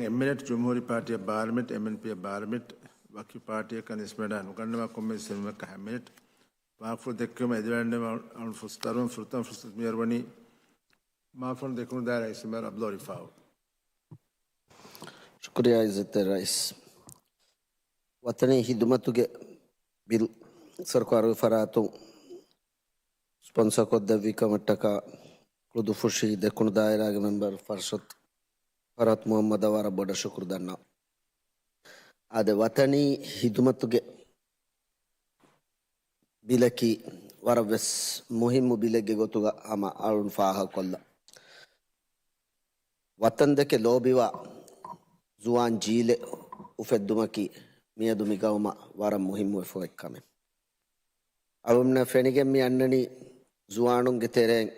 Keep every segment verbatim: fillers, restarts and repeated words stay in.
އެމްއެންޕީއަށް ބާރަ މިނިޓް، އެމްއެންޕީއަށް ބާރަ މިނިޓް، ވަކި ޕާޓީއަކަށް އިސްމެޑާ ނުގަންނަވާ ކޮންމެ ސެމިނަރަކަށް ހަ މިނިޓް. ވާހަކަފުޅު ދެއްކުމަށް އެދިވަންނަމަ އަޅު ފުސް ދަރުން ފުރަތަމަ ފުރުސަތު މިއަރުވަނީ މާފަން ދެކުނު ދާއިރާ އިސްމެރ އަބްދުލް ރިފާއު. ޝުކުރިއްޔާ އިއްޒަތްތެރި ރައީސް. ވަތަނީ ހިދުމަތުގެ ބިލް ސަރުކާރުގެ ފަރާތުން ސްޕޮންސަރ ކޮށްދެއްވި ކަމަށްޓަކާ ކުދުފުށީ ދެކުނު ދާއިރާގެ މެމްބަރު ފަރްޝަތް ފަރްހަތް މުހައްމަދަށް ވަރަށް ބޮޑަށް ޝުކުރު ދަންނަވަން. އާދެ، ވަތަނީ ހިދުމަތުގެ ބިލަކީ ވަރަށް ވެސް މުހިއްމު ބިލެއްގެ ގޮތުގަ ހަމަ އަޅުން ފާހަގަކޮށްލަން. ވަތަންދެކެ ލޯބިވާ ޒުވާން ޖީލެއް އުފެއްދުމަކީ މިއަދު މި ގައުމަށް ވަރަށް މުހިއްމުވެފަ އޮތް ކަމެއް. އަޅުންނަށް ފެނިގެން މި އަންނަނީ ޒުވާނުންގެ ތެރެއިން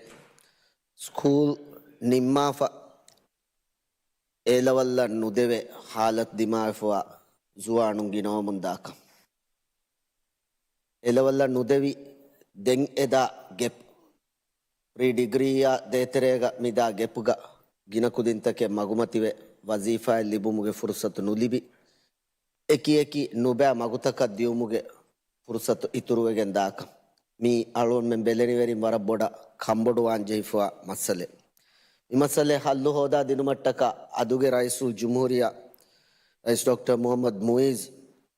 ސްކޫލް ނިންމާފަ އޭލެވަލްއަށް ނުދެވޭ ހާލަތު ދިމާވެފަވާ ޒުވާނުން ގިނަވަމުން ދާކަން. އޭލެވަލްއަށް ނުދެވި ދެން އެދާ ގެޕް، ޕްރީ ޑިގްރީއާ ދޭތެރޭގަ މިދާ ގެޕްގަ ގިނަ ކުދިންތަކެއް މަގުމަތިވެ، ވަޒީފާއެއް ލިބުމުގެ ފުރުސަތު ނުލިބި، އެކިއެކި ނުބައި މަގުތަކަށް ދިއުމުގެ ފުރުސަތު އިތުރުވެގެން ދާކަން. މީ އަޅުގަނޑުމެން ބެލެނިވެރިން ވަރަށް ބޮޑަށް ކަންބޮޑުވާން ޖެހިފައި މައްސަލައެއް. މި މައްސަލައެއް ހައްލު ހޯދާ ދިނުމަށްޓަކާ އަދުގެ ރައީސުލްޖުމްހޫރިއްޔާ ރައީސް ޑޮކްޓަރ މުހައްމަދު މުއިއްޒު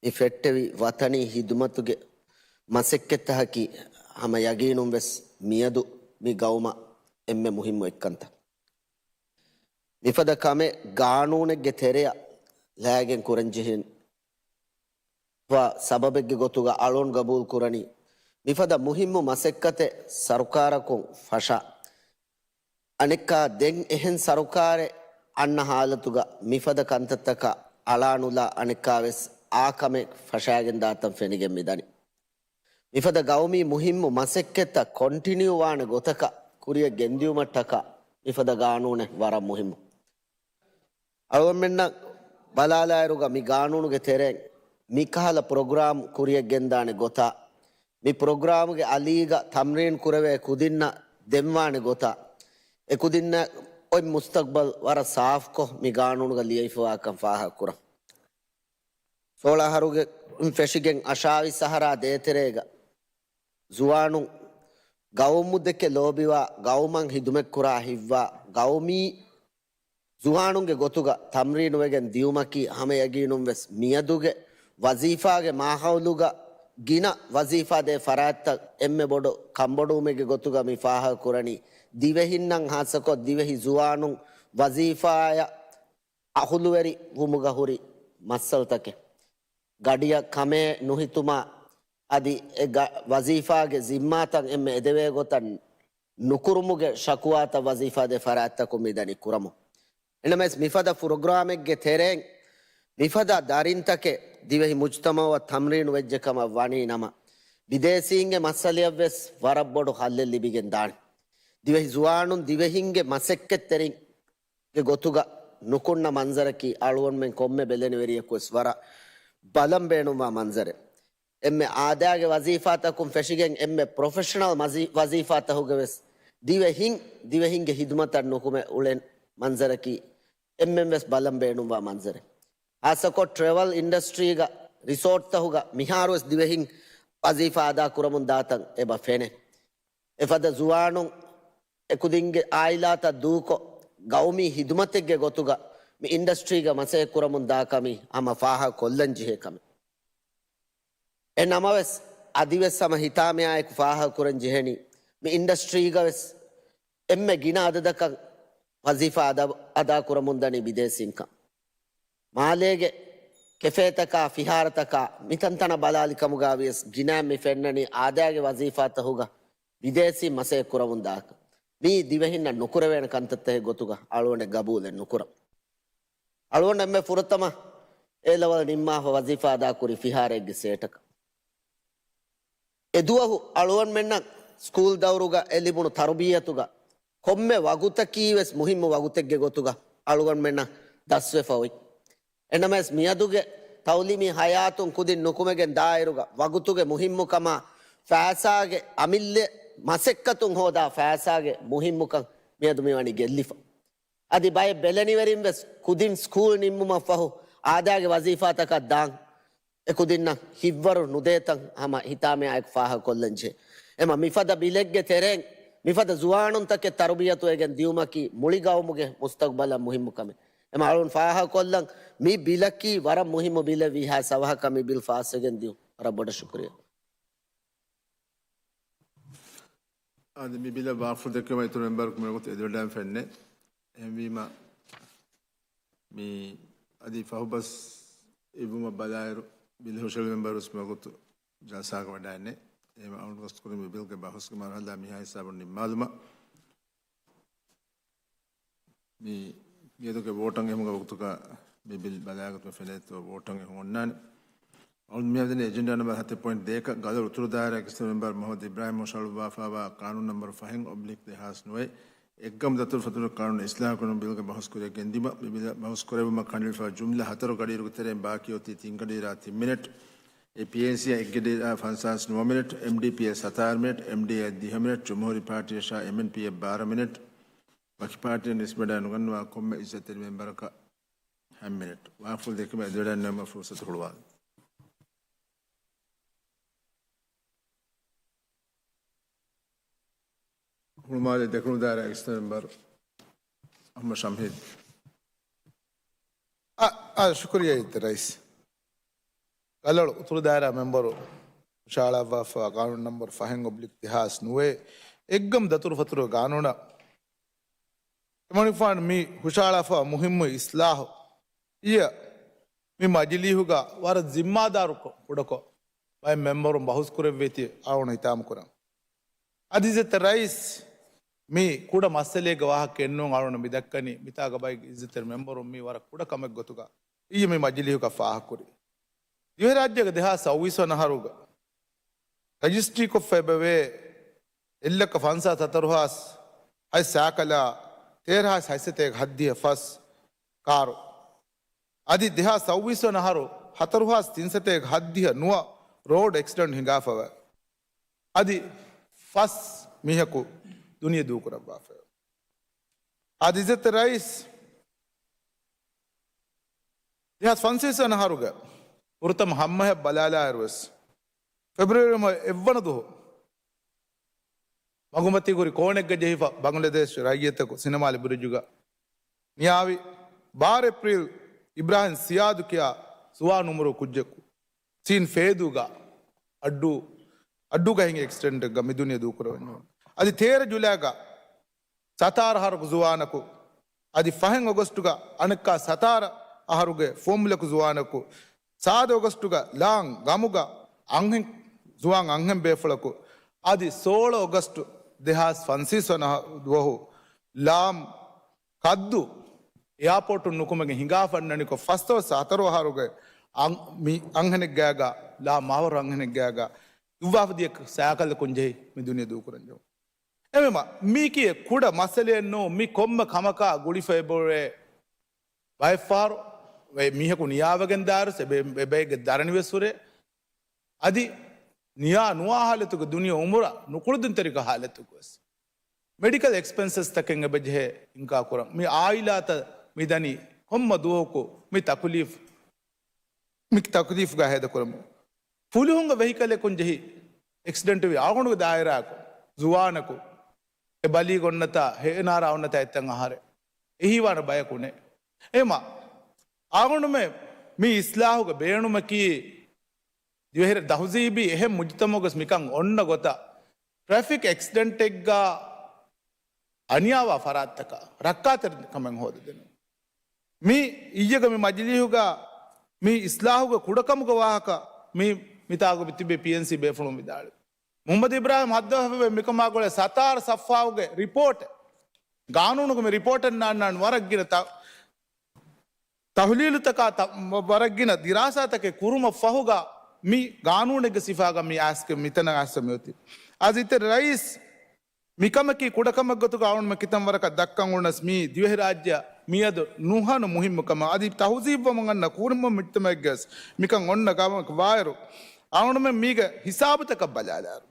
މި ފެއްޓެވި ވަތަނީ ހިދުމަތުގެ މަސައްކަތްތަކަކީ ހަމަ ޔަގީނުން ވެސް މިއަދު މި ގައުމަށް އެންމެ މުހިއްމު އެއްކަންތައް. މިފަދަ ކަމެއް ގާނޫނެއްގެ ތެރެއަށް ލައިގެން ކުރަންޖެހެން ވާ ސަބަބެއްގެ ގޮތުގަ އަޅުން ގަބޫލު ކުރަނީ، މިފަދަ މުހިއްމު މަސައްކަތެއް ސަރުކާރަކުން ފަށާ، އަނެއްކާ ދެން އެހެން ސަރުކާރެއް އަންނަ ހާލަތުގަ މިފަދަ ކަންތައްތަކަށް އަޅާނުލާ އަނެއްކާވެސް އާ ކަމެއް ފަށާގެން ދާތަން ފެނިގެން މިދަނީ. މިފަދަ ގައުމީ މުހިއްމު މަސައްކަތްތައް ކޮންޓިނިއު ވާނެ ގޮތަކަށް ކުރިއަށް ގެންދިއުމަށްޓަކާ މިފަދަ ގާނޫނެއް ވަރަށް މުހިއްމު. އަޅުގަނޑުމެންނަށް ބަލާލާއިރުގަ މި ގާނޫނުގެ ތެރެއިން މިކަހަލަ ޕްރޮގްރާމް ކުރިއަށް ގެންދާނެ ގޮތާ، މި ޕްރޮގްރާމްގެ އަލީގަ ތަމްރީން ކުރެވޭ ކުދިންނަށް ދެންވާނެ ގޮތާ، އެ ކުދިންނަށް އޮތް މުސްތަގްބަލް ވަރަށް ސާފްކޮށް މި ގާނޫނުގަ ލިޔެފަވާކަން ފާހަގަކުރަން. ސޯޅަ އަހަރުގެ ފެށިގެން އަށާވީސް އަހަރާ ދޭތެރޭގަ ޒުވާނުން ގައުމުދެކެ ލޯބިވާ، ގައުމަށް ހިދުމަތްކުރާ ހިތްވާ، ގައުމީ ޒުވާނުންގެ ގޮތުގަ ތަމްރީނުވެގެން ދިޔުމަކީ ހަމަޔަގީނުން ވެސް މިއަދުގެ ވަޒީފާގެ މާހައުލުގަ ގިނަ ވަޒީފާ ދޭ ފަރާތްތައް އެންމެ ބޮޑު ކަންބޮޑުވުމެއްގެ ގޮތުގަ މި ފާހަގަ ކުރަނީ، ދިވެހިންނަށް ހާއްސަކޮށް ދިވެހި ޒުވާނުން ވަޒީފާއަށް އަހުލުވެރި ވުމުގަ ހުރި މައްސަލަތަކެއް. ގަޑިއަށް ކަމޭ ނުހިތުމާ، އަދި އެ ގަ-، ވަޒީފާގެ ޒިންމާތައް އެންމެ އެދެވޭ ގޮތަށް ނުކުރުމުގެ ޝަކުވާތައް ވަޒީފާ ދޭ ފަރާތްތަކުން މިދަނީ ކުރަމުން. އެނަމެސް މިފަދަ ޕްރޮގްރާމެއްގެ ތެރެއިން މިފަދަ ދަރިންތަކެއް ދިވެހި މުޖްތަމަޢަށް ތަމްރީނު ވެއްޖެ ކަމަށް ވަނީ ނަމަ، ބިދޭސީންގެ މައްސަލަޔަށް ވެސް ވަރަށް ބޮޑު ހައްލެއް ލިބިގެން ދާނެ. ދިވެހި ޒުވާނުން ދިވެހިންގެ މަސައްކަތްތެރިން ގެ ގޮތުގަ ނުކުންނަ މަންޒަރަކީ އަޅުގަނޑުމެން ކޮންމެ ބެލެނިވެރިޔަކު ވެސް ވަރަށް ބަލަން ބޭނުންވާ މަންޒަރެއް. އެންމެ އާދައިގެ ވަޒީފާތަކުން ފެށިގެން އެންމެ ޕްރޮފެޝަނަލް މަޒީ-، ވަޒީފާތަކުގެ ވެސް ދިވެހިން، ދިވެހިންގެ ހިދުމަތަށް ނުކުމެ އުޅެން މަންޒަރަކީ އެންމެން ވެސް ބަލަން ބޭނުންވާ މަންޒަރެއް. ހާއްސަކޮށް ޓްރެވަލް އިންޑަސްޓްރީގަ، ރިސޯޓްތަކުގަ މިހާރުވެސް ދިވެހިން ވަޒީފާ އަދާ ކުރަމުން ދާތަން އެބަ ފެނޭ. އެފަދަ ޒުވާނުން އެކުދިންގެ އާއިލާތައް ދޫކޮށް، ގައުމީ ހިދުމަތެއްގެ ގޮތުގަ މި އިންޑަސްޓްރީގަ މަސައްކަތް ކުރަމުން ދާ ކަމީ ހަމަ ފާހަގަ ކޮށްލަން ޖެހޭ ކަމެއް. އެ ނަމަވެސް، އަދިވެސް ހަމަ ހިތާމައާއެކު ފާހަގަ ކުރަން ޖެހެނީ، މި އިންޑަސްޓްރީގަ ވެސް އެންމެ ގިނަ އަދަދަކަށް ވަޒީފާ އަދާ، އަދާ ކުރަމުން ދަނީ ބިދޭސީންކަން. މާލޭގެ ކެފޭތަކާ، ފިހާރަތަކާ، މިތަންތަނަށް ބަލާލި ކަމުގަ ވިޔަސް ގިނައިން މި ފެންނަނީ އާދައިގެ ވަޒީފާތަކުގަ ބިދޭސީން މަސައްކަތް ކުރަމުން ދާކަން. މީ ދިވެހިންނަށް ނުކުރެވޭނެ ކަންތައްތަކެއް ގޮތުގަ އަޅުގަނޑެއް ގަބޫލެއް ނުކުރަން. އަޅުގަނޑު އެންމެ ފުރަތަމަ އޭ ލެވެލް ނިންމާފަ ވަޒީފާ އަދާކުރީ ފިހާރައެއްގެ ސޭޓަކަށް. އެދުވަހު އަޅުގަނޑުމެންނަށް ސްކޫލް ދައުރުގަ އެ ލިބުނު ތަރުބިއްޔަތުގަ ކޮންމެ ވަގުތަކީ ވެސް މުހިއްމު ވަގުތެއްގެ ގޮތުގަ އަޅުގަނޑުމެންނަށް ދަސްވެފަ އޮތް. އެނަމަވެސް މިއަދުގެ ތައުލީމީ ހަޔާތުން ކުދިން ނުކުމެގެން ދާއިރުގަ ވަގުތުގެ މުހިއްމުކަމާ ފައިސާގެ އަމިއްލަ މަސައްކަތުން ހޯދާ ފައިސާގެ މުހިއްމުކަން މިއަދު މިވަނީ ގެއްލިފަ. އަދި ބައެއް ބެލެނިވެރިން ވެސް ކުދިން ސްކޫލް ނިންމުމަށް ފަހު އާދައިގެ ވަޒީފާތަކަށް ދާން. އެ ކުދިންނަށް ހިތްވަރު ނުދޭތަން ހަމަ ހިތާމައާއެކު ފާހަގަކޮށްލަންޖެހޭ. އެމަ މިފަދަ ބިލެއްގެ ތެރެއިން މިފަދަ ޒުވާނުންތަކެއް ތަރުބިޔަތުވެގެން ދިއުމަކީ މުޅި ގައުމުގެ މުސްތަގުބަލަށް މުހިއްމު ކަމެއް. އެމަ އަޅުން ފާހަގަކޮށްލަން މި ބިލަކީ ވަރަށް މުހިއްމު ބިލެއް ވީހާވެސް އަވަހަކަށް މި ބިލް ފާސްވެގެން ދިޔުން. ވަރަށް ބޮޑަށް ޝުކުރިއްޔާ. އަދި މި ބިލަށް ވާގުފުޅު ދެއްކުމަށް އިތުރު މެމްބަރަކު މިވަގުތު އެދިވަޑައިގެން ފެންނެ. އެހެންވީމަ، މި އަދި ފަހުބަސް އިއްވުމަށް ބަލާއިރު، ބިލް ހުށަހެޅު މެމްބަރު ވެސް މިވަގުތު ޖަލްސާގަ ވަޑައިގެންނެ. އެހެންވީމަ އަޅުގަނޑު ގަސްތުކުރީ މި ބިލްގެ ބަހުސްގެ މަރުހަލާ މިހާ ހިސާބުން ނިންމާލުމަށް. މި މިއަދުގެ ވޯޓަށް އެހުމުގެ ވަގުތުގަ މި ބިލް ބަލާގަތުމަށް ފެނޭތޯ ވޯޓަށް އެހުން އޮންނާނެ. އަޅުގަނޑު މިއަދު ދެނީ އެޖެންޑާ ނަމްބަރު ހަތެއް ޕޮއިންޓް ދޭއް. ގަލޮޅު އުތުރު ދާއިރާގެ އެކްސް މެމްބަރު މުހައްމަދު އިބްރާހިމް ހުށަހަޅުއްވާފައިވާ ޤާނޫނު ނަމްބަރު ފަހެއް އޮބްލިކް ދެހާސް ނުވައެއް، އެއްގަމު ދަތުރުފަތުރު ޤާނޫނު އިސްލާހު ކުރުން ބިލްގެ ބަހުސް ކުރިއަށް ގެންދިއުމަށް. މި ބިލަށް ބަހުސް ކުރެއްވުމަށް ކަނޑައެޅިފައި ޖުމްލަ ހަތަރު ގަޑިއިރުގެ ތެރެއިން ބާކީ އޮތީ ތިން ގަޑިއިރާ ތިން މިނެޓް. އެ ޕީއެންސީއާ އެއް ގަޑިއިރާ ފަންސާސް ނުވަ މިނެޓް، އެމްޑީޕީއަށް ސަތާރަ މިނެޓް، އެމްޑީއޭއަށް ދިހަ މިނެޓް، ޖުމްހޫރީ ޕާޓީއަށާ އެމްއެންޕީއަށް ބާރަ މިނެޓް، ވަކި ޕާޓީން ނިސްބަތްވެ ނުގަންނަވާ ކޮންމެ އިއްޒަތްތެރި މެމްބަރަކަށް ހަ މިނެޓް. ވާގުފުޅު ދެއްކުމަށް އެދިވަޑައިގެންނެވުމަށް ފުރުސަތު ހުޅުވާލަން. ހުޅުމާލެ ދެކުނު ދާއިރާ އެކްސް މެމްބަރު އަޙްމަދު ޝަމްހީދު. އަ، އަ، ޝުކުރިއްޔާ އިއްޒަތްތެރި ރައީސް. ގަލޮޅު އުތުރު ދާއިރާ މެމްބަރު ހުށަހަޅައްވާފައިވާ ޤާނޫނު ނަމްބަރު ފަހެއް އޮބްލިކް ދެހާސް ނުވައެއް، އެއްގަމު ދަތުރުފަތުރު ޤާނޫނަށް އެމަނިކުފާނު މި ހުށަހަޅާފައިވާ މުހިއްމު އިސްލާހު އިއްޔެ މި މަޖިލީހުގަ ވަރަށް ޒިންމާދާރުކޮށް ކުޑަކޮށް ބައެއް މެމްބަރުން ބަހުސް ކުރެއްވީތީ އަޅުގަނޑު ހިތާމަ ކުރަން. އަދި އިއްޒަތްތެރި ރައީސް، މި ކުޑަ މައްސަލައެއްގެ ވާހަކައެއް ނޫން އަޅުގަނޑު މި ދައްކަނީ. މިތާގަ ބައެއް އިއްޒަތްތެރި މެމްބަރުން މީ ވަރަށް ކުޑަ ކަމެއް ގޮތުގަ އިއްޔެ މި މަޖިލީހުގަ ފާހަގަކުރި. ދިވެހިރާއްޖޭގެ ދެހާސް ސައުވީސް ވަނަ އަހަރުގަ ރަޖިސްޓްރީކޮށްފަ އެބަވޭ އެއްލައްކަ ފަންސާސް ހަތަރު ހާސް ހަތް ސައިކަލާ، ތޭރަ ހާސް ހަތްސަތޭކަ ހައްދިހަ ފަސް ކާރު. އަދި ދެހާސް ސައުވީސް ވަނަ އަހަރު ހަތަރު ހާސް ތިންސަތޭކަ ހައްދިހަ ނުވަ ރޯޑް އެކްސިޑެންޓް ހިނގާފަވޭ. އަދި ފަސް މީހަކު ދުނިޔެ ދޫކުރައްވާފައެވެ. އަދި އިއްޒަތްތެރި ރައީސް، ދެހާސް ފަންސަވީސް ވަނަ އަހަރުގެ ފުރަތަމަ ހަމަހައްޔަށް ބަލާލާއިރުވެސް، ފެބްރުއަރީ މަހުގެ އެއްވަނަ ދުވަހު މަގުމަތީ ކުރި ކޯނެއްގަ ޖެހިފަ ބަނގްލަދޭޝް ރައްޔިތަކު ސިނަމާލި ބުރިޖުގަ ނިޔާވި. ބާރަ އޭޕްރީލް އިބްރާހިމް ސިޔާދު ކިޔާ ޒުވާން އުމުރު ކުއްޖަކު ސީން ފޭދޫގަ އައްޑޫ، އައްޑޫގަ ހިނގި އެކްސިޑެންޓެއްގަ މި ދުނިޔެ ދޫކުރެވެން. އަދި ތޭރަ ޖުލައިގަ ސަތާރަ އަހަރުގެ ޒުވާނަކު، އަދި ފަހެއް އޮގަސްޓުގަ އަނެއްކާ ސަތާރަ އަހަރުގެ ފުވައްމުލަކު ޒުވާނަކު، ސާދަ އޮގަސްޓުގަ ލާން ގަމުގަ އަންހެން، ޒުވާން އަންހެން ބޭފުޅަކު، އަދި ސޯޅަ އޮގަސްޓު ދެހާސް ފަންސަވީސް ވަނަ ދުވަހު ލާމް ކައްދު އެއާޕޯޓުން ނުކުމެގެން ހިނގާފަ އަންނަނިކޮށް، ފަސްދޮޅަސް ހަތަރު އަހަރުގެ އަން، މި އަންހެނެއްގައިގަ، ލާ މާވަރު އަންހެނެއްގައިގަ ދުއްވާފަ ދިޔަ ސައިކަލަކުން ޖެހި މި ދުނިޔެ ދޫކުރަން ޖެހުނު. އެހެންވީމަ، މީކީ ކުޑަ މައްސަލައެއް ނޫން، މި ކޮންމެ ކަމަކާ ގުޅިފަ އެބައުޅޭ ބައެއްފަހަރު އެ މީހަކު ނިޔާވެގެން ދާއިރު އެބަ-، އެބައެއްގެ ދަރަނިވެސް ހުރޭ. އަދި ނިޔާ ނުވާ ހާލަތުގެ ދުނިޔެ އުމުރަށް ނުކުޅެދުންތެރިކަ ހާލަތުގަވެސް މެޑިކަލް އެކްސްޕެންސަސް ތަކެއް އެބަޖެހޭ އިންކާ ކުރަން. މި އާއިލާތައް މި ދަނީ ކޮންމެ ދުވަހަކު މި ތަކުލީފް، މި ތަކުލީފްގަ ހޭދަކުރަމު. ފުލުހުންގެ ވެހިކަލަކުން ޖެހި އެކްސިޑެންޓް ވި އަޅުގަނޑުގެ ދާއިރާއަކު ޒުވާނަކު، އެ ބަލީގަ އޮންނަތާ، ހޭނާރާ އޮންނަތާ އެތަން އަހަރެއް. އެހީވާނެ ބަޔަކު ނެތް. އެހެންވީމަ، އަޅުގަނޑުމެން މި އިސްލާހުގެ ބޭނުމަކީ، ދިވެހިރައް ތަހުޒީބީ އެހެން މުޖުތަމަޢުގަސް މިކަން އޮންނަ ގޮތަށް، ޓްރެފިކް އެކްސިޑެންޓެއްގަ އަނިޔާވާ ފަރާތްތަކަށް ރައްކާތެރިކަމެއް ހޯދަދިނުން. މި އިއްޔެގެ މި މަޖިލީހުގަ މި އިސްލާހުގެ ކުޑަކަމުގެ ވާހަކަ މި، މިތާގަ ތިބި ޕީއެންސީ ބޭފުޅުން ވިދާޅުވި. މުހައްމަދު އިބްރާހިމް ހައްދަވާފައިވޭ މިކަމާ ގުޅޭ ސަތާރަ ސަފްހާގެ ރިޕޯޓެއް، ގާނޫނުގެ މި ރިޕޯޓެއް ނާންނާން ވަރަށް ގިނަ ތަ-، ތަހުލީލުތަކާ ތަ-، ވަރަށް ގިނަ ދިރާސާތަކެއް ކުރުމަށް ފަހުގަ މި ގާނޫނެއްގެ ސިފާގަ މި އައިސްގެ މިތަނަށް އައިސް މިއޮތީ. އަދި އިއްޒަތްތެރި ރައީސް، މިކަމަކީ ކުޑަކަމެއްގޮތުގަ އަޅުގަނޑުމެން ކިތަން ވަރަކަށް ދައްކަން އުޅުނަސް މީ ދިވެހިރާއްޖެއަށް މިއަދު ނުހަނު މުހިއްމު ކަމަށް. އަދި ތަހުޒީބުވަމުން އަންނަ ކުރިން މި މުޖްތަމަޢެއްގަސް މިކަން އޮންނަ ގަމަކަށް ވާއިރު، އަޅުގަނޑުމެން މީގެ ހިސާބުތަކަށް ބަލާލާއިރު،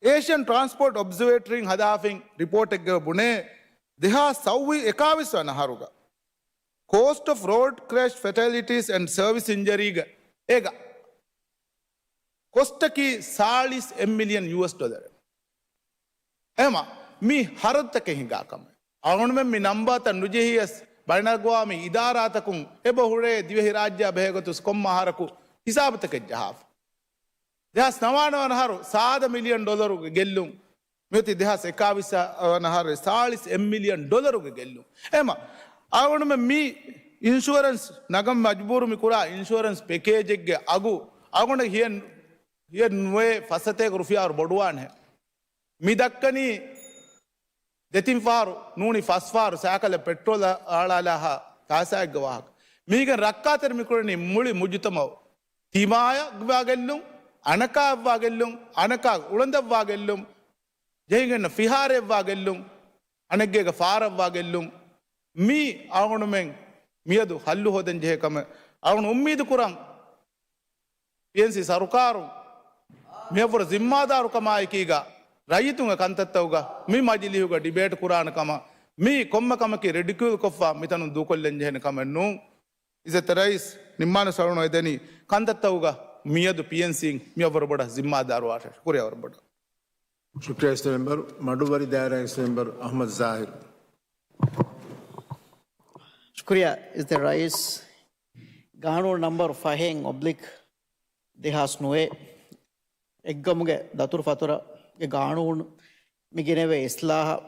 އޭޝިއަން ޓްރާންސްޕޯޓް އޮބްޒަވޭޓަރީން ހަދާފިން ރިޕޯޓެއްގަ ބުނޭ، ދެހާސް ސައްވީސް އެކާވީސް ވަނަ އަހަރުގަ Cost of Road Crash Fatalities and Service Injury ގަ އޭގަ ކޮސްޓަކީ ސާޅީސް އެއް މިލިއަން ޔޫއެސް ޑޮލަރެއް. އެހެމަ މި ހަރަދުތަކެއް ހިނގާ ކަމެއް. އަޅުގަނޑުމެން މި ނަންބާތައް ނުޖެހިޔަސް، ބައިނަލްއަގްވާމީ އިދާރާތަކުން އެބަ ހުރޭ ދިވެހިރާއްޖެއާ ބެހޭގޮތުސް ކޮންމެ އަހަރަކު ހިސާބުތަކެއް ޖަހާފަ. ދެހާސް ނަވާނަވަނަ އަހަރު ސާދަ މިލިއަން ޑޮލަރުގެ ގެއްލުން، މިއޮތީ ދެހާސް އެކާވީސް ވަނަ އަހަރު ސާޅީސް އެއް މިލިއަން ޑޮލަރުގެ ގެއްލުން. އެހެމަ އަޅުގަނޑުމެން މި އިންޝުއަރެންސް ނަގަން މަޖުބޫރު މި ކުރާ އިންޝުއަރެންސް ޕެކޭޖެއްގެ އަގު އަޅުގަނޑަށް ހިޔެއް، ހިޔެއް ނުވޭ ފަސް ސަތޭކަ ރުފިޔާއަށް ބޮޑުވާނެހެން. މި ދައްކަނީ ދެތިން ފަހަރު ނޫނީ ފަސް ފަހަރު ސައިކަލަށް ޕެޓްރޯލް އަޅާލާހާ ތާސާއެއްގެ ވާހަކަ. މީގެން ރައްކާތެރި މިކުރަނީ މުޅި މުޖުތަމައު. ތިމާޔަށްވާ ގެއްލުން، އަނަކާއަށްވާ ގެއްލުން، އަނަކާ އުޅަނދަށްވާ ގެއްލުން، ޖެހިގެންނަ ފިހާރައަށްވާ ގެއްލުން، އަނެއްގޭގަ ފާރަށްވާ ގެއްލުން. މީ އަޅުގަނޑުމެން މިއަދު ހައްލު ހޯދަން ޖެހޭ ކަމެއް. އަޅުގަނޑު އުއްމީދު ކުރަން ޕީއެންސީ ސަރުކާރުން މިއަށްވުރެ ޒިންމާދާރުކަމާއެކީގަ ރައްޔިތުންގެ ކަންތައްތައުގަ މި މަޖިލީހުގަ ޑިބޭޓް ކުރާނެ ކަމަށް. މީ ކޮންމެ ކަމަކީ ރެޑިކިއުލް ކޮށްފަ މިތަނުން ދޫކޮށްލަން ޖެހޭނެ ކަމެއް ނޫން. އިއްޒަތްތެރި ރައީސް ނިންމާނެ ސަޅުނު އެދެނީ ކަންތައްތައުގަ މިއަދު ޕީއެންސީން މިއަށްވުރެ ބޮޑަށް ޒިންމާދާރުވާށޭ. ޝުކުރިޔާ ވަރަށް ބޮޑަށް. ޝުކްރިޔާ އިއްޒަތްތެރި މެމްބަރު. މަޑުއްވަރި ދާއިރާގެ މެމްބަރު އަޙްމަދު ޒާހިރު. ޝުކުރިޔާ އިއްޒަތްތެރި ރައީސް. ގާނޫނު ނަންބަރު ފަހެއް އޮބްލިކް ދެހާސް ނުވައެއް އެއްގަމުގެ ދަތުރުފަތުރުގެ ގާނޫނު މި ގެނެވޭ އިސްލާހަށް